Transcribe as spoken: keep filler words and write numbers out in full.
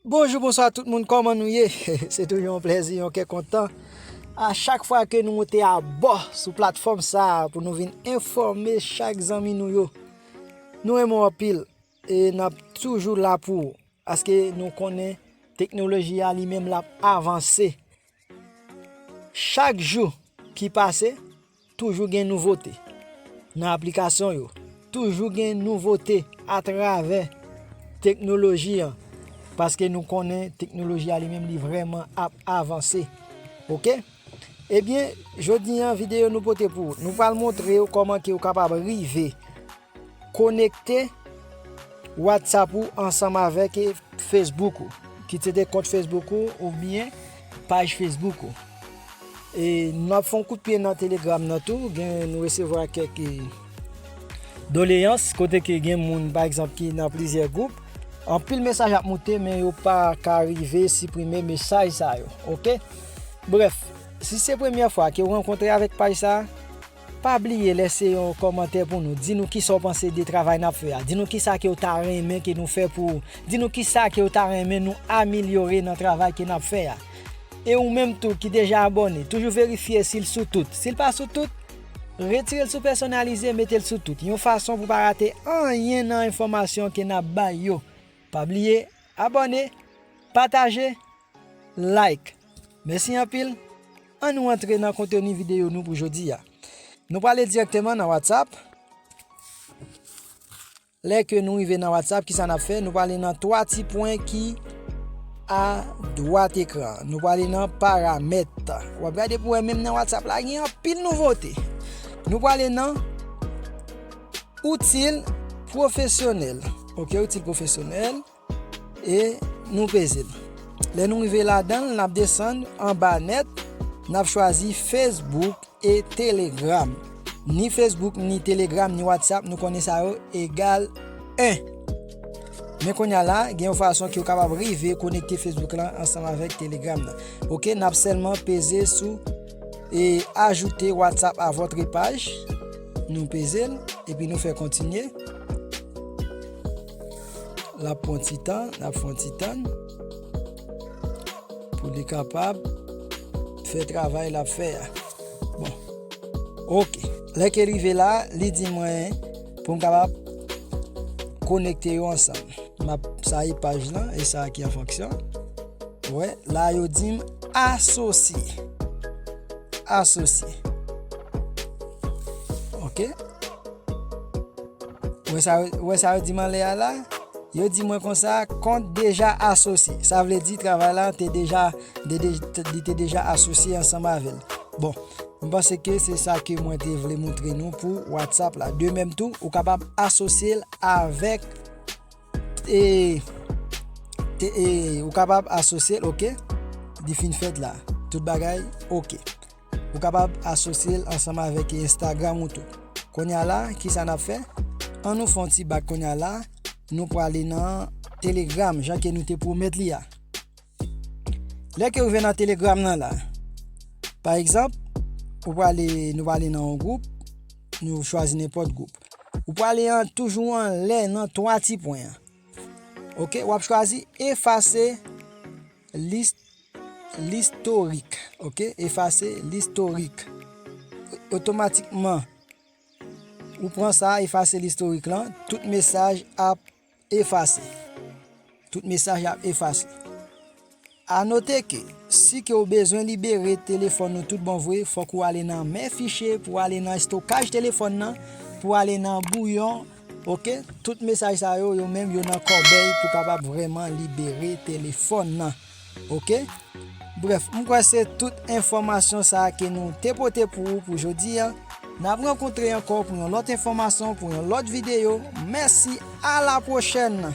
Bonjou, bonswa tout moun, kòman nou ye? Se toujou yon plèzi, yon kè kontan. A chak fwa ke nou moute abò sou platfòm sa a pou nou vin enfòme chak zanmi nou yo. Nou renmen w anpil e n ap toujou la pou ou. Paske nou konnen teknoloji a li menm l ap avanse. Chak jou ki pase, toujou gen nouvote nan aplikasyon yo. Toujou gen nouvote atravè teknoloji an. Paske nou konnen teknoloji a li menm li vrèman ap avanse. Oke? Ebyen, jodi an videyo nou pote pou ou. Nou pral montre w kòman ke w kapab rive konekte WhatsApp ou ansanm avèk, e, Facebook ou, kit se te kont Facebook ou oubyen paj Facebook ou. E n ap fè yon kout pye nan Telegram nan tou, gen, nou resevwa kèk, e, doleyans kote ke gen moun, pa egzanp, ki nan plizyè gwoup. Anpil mesaj ap moute, men yo pa ka rive siprime mesaj sa yo, oke? Brèf, si se premyè fwa ke w rankontre avèk paj sa, pa bliye lèse yon kòmantè pou nou. Di nou kisa w panse de travay n ap fè a. Di nou kisa ke w ta renmen ke nou fè pou ou. Di nou kisa ke w ta renmen nou amelyore nan travay ke n ap fè a. E ou menm tou ki deja abòne, toujou verifye si l sou tout. Si l pa sou tout, retire l sou pèsonalize, mete l sou tout. Yon fason pou pa rate anyen nan enfòmasyon ke n ap bay yo. Pa bliye, abòne, pataje, like. Mèsi anpil. Ann nou antre nan konteni videyo nou pou jodi a. Nou prale dirèkteman nan WhatsApp. Lè ke nou rive nan WhatsApp, kisa n ap fè? Nou prale nan twa ti pwen ki a dwat ekran. Nou prale nan paramèt. W ap gade pou wè menm nan WhatsApp la, gen anpil nouvote. Nou prale nan outil pwofesyonèl. Oke, outil pwofesyonèl. E nou peze l. Lè nou rive ladan l, n ap desann anba nèt, n ap chwazi Facebook e Telegram. Ni Facebook, ni Telegram, ni WhatsApp, nou konnen sa yo egal en. Men kounye a la, gen yon fason ke w kapab rive konekte Facebook lan ansanm avèk Telegram nan. Oke, n ap sèlman peze sou e ajoute WhatsApp à votre page. Nou peze l, epi nou fè kontinye. L ap pran ti tan, l ap pran ti tan pou li kapab fè travay l ap fè a. Bon, oke. Lè ke l rive la, li di mwen pou m kapab konekte yo ansanm. M ap, sa e paj lan, e sa ki an fonksyon. Wè, la yo di m asosye. Asosye. Oke. Wè sa, wè sa yo di m anlè a la? Yo di mwen konsa, kont deja asosye. Sa vle di travay la te deja, de, de, li te deja asosye ansanm avè l. Bon, m panse ke se sa ke mwen te vle montre nou pou WhatsApp la. De menm tou, ou kapab asosye l avèk, e, te, e, ou kapab asosye l, oke? Li fin fèt la. Tout bagay, oke. Ou kapab asosye l ansanm avèk Instagram ou tou. Kounye a la, kisa n ap fè? An nou fè yon ti bak kounye a la, nou prale nan Telegram, jan ke nou te pwomèt li a. Lè ke w rive nan Telegram nan la, pa egzanp, ou prale, nou prale nan yon gwoup, nou chwazi nenpòt gwoup. Ou prale an, toujou anlè nan twa ti pwen an. Oke, w ap chwazi efase lis, listorik. Oke, efase listorik. Otomatikman, ou pran sa, efase listorik lan, tout mesaj ap efase. Tout mesaj ap efase. A note ke, si ke w bezwen libere telefòn nou tout bon vre, fòk ou ale nan men fichye, pou w ale nan estokaj telefòn nan, pou w ale nan bouyon, oke? Tout mesaj sa yo, yo menm, yo nan kòbèy pou kapab vrèman libere telefòn nan, oke? Brèf, m kwè se tout enfòmasyon sa a ke nou te pote pou ou pou jodi a. N ap rankontre ankò pou yon lòt enfòmasyon, pou yon lòt videyo. Mèsi, a la pwochèn!